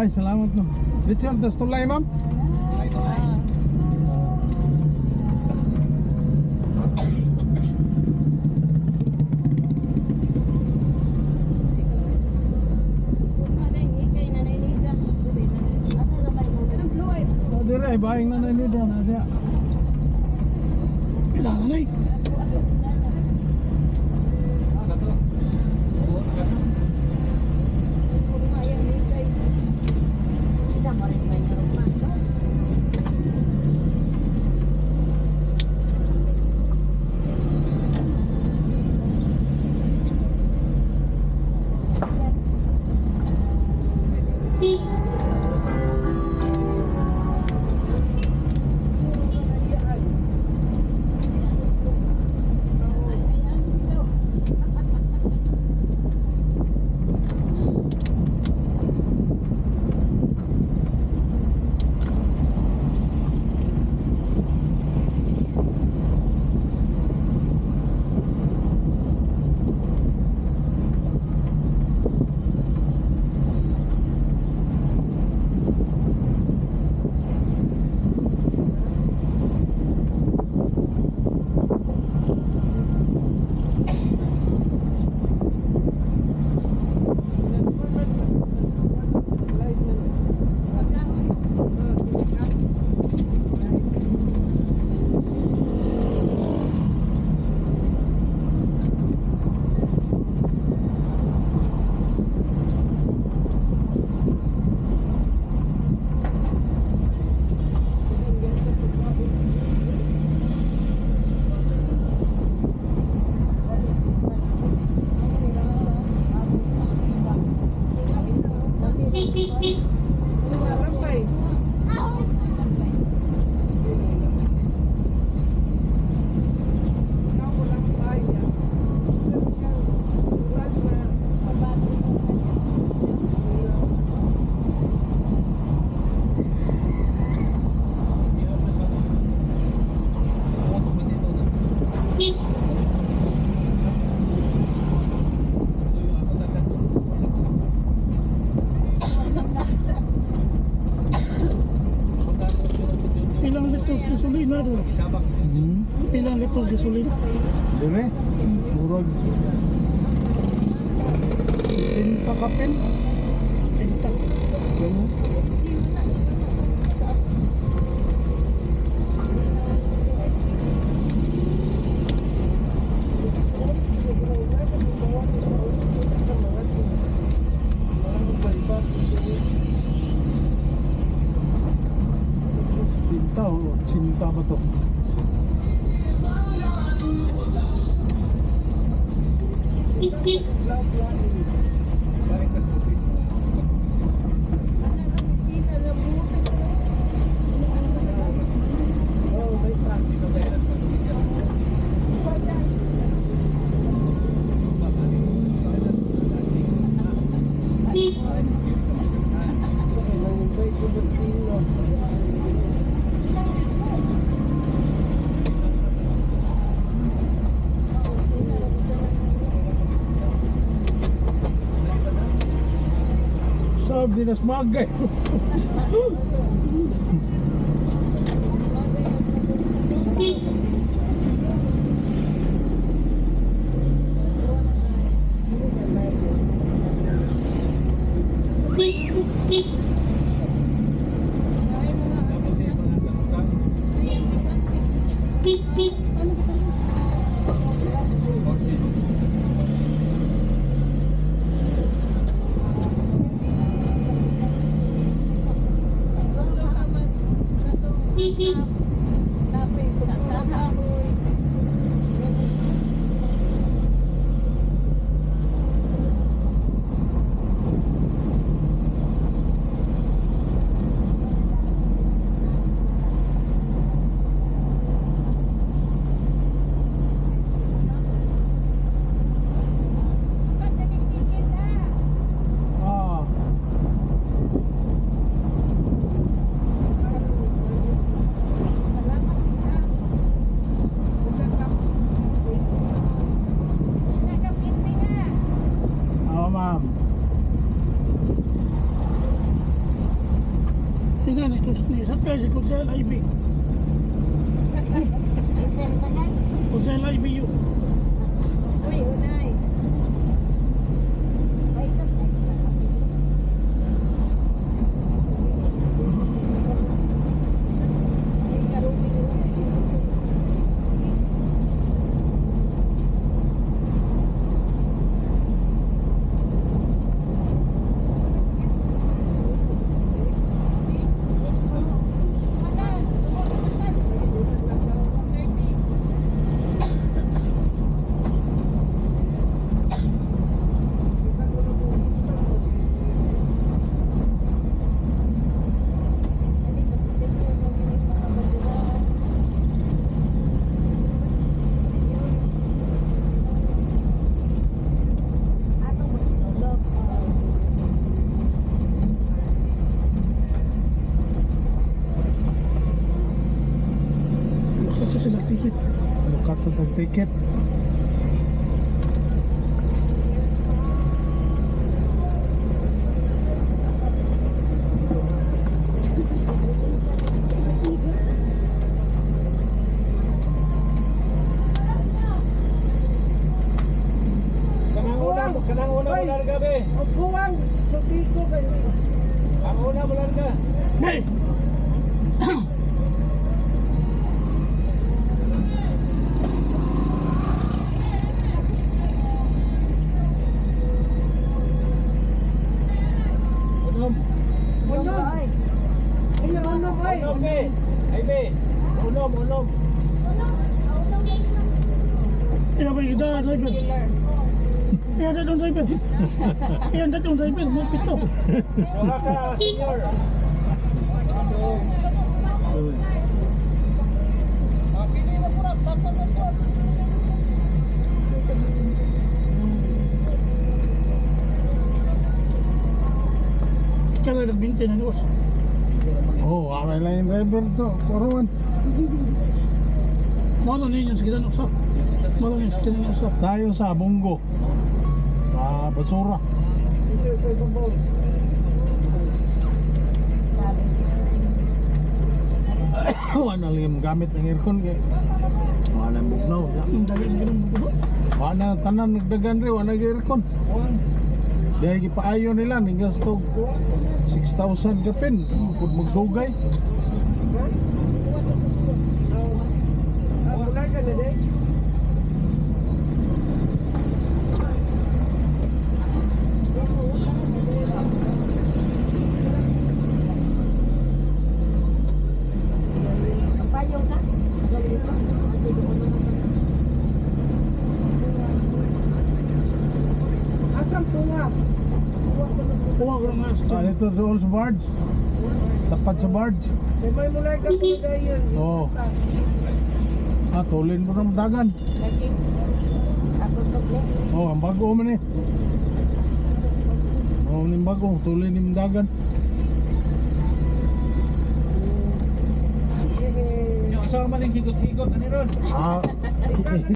Ay, salamat, no. Richard, das tulay, ma'am. Ah. Dire, baing na na nida na diya. Pila na nay. Ilang litros gasolina doon? Ilang litros gasolina? Dire. Murag. Tinta kapin. Tinta. Ganun. Tinta o cinta ba to? Sabi na smagay. Ah. Kaya si Kunsel IB. Kunsel IBU. Uy, unay. Ay, tas ay, ay, karubi. Lukat sa sila ticket. Lukat sa tag-ticket. Kanang una mo larga be. Buwang sa tiko kayo. Ang una mo larga. Hey! Unom. Unom. Ay, unom ay. Unom be. Ay be. Unom, unom. Iya ba yung daan, driver? Iya datong driver. Iya datong driver, mga pito. Wala ka, senior. Kaya nagbinte na nios. Oh, aray lang yung driver to. Kuruan. Mao na ninyo sa kitan usa. Mao na ninyo sa kitan usa. Tayo sa Bunggo. Sa basura. Wala lang yung gamit ng aircon kay. Wala nang bugnaw. Ang dali ang ganun mo. Wala tanan nagdagan rin, wala nag aircon. Dahil gipaayo nila ning gasto 6,000 kapin pud magdugay. Wala ka na din. Payong ka? Asam tunga. Kuha ko lang nga sa Ah, dito doon sa barge. Tapat sa barge. May may mulay ka po dayon. Oo. Ah, tulin mo ng dagan. Ako sukli. Oh, ang bago man eh. Oh, ang bago, tulin yung dagan. Yung asawa man yung higot-higot ani ron. Ah,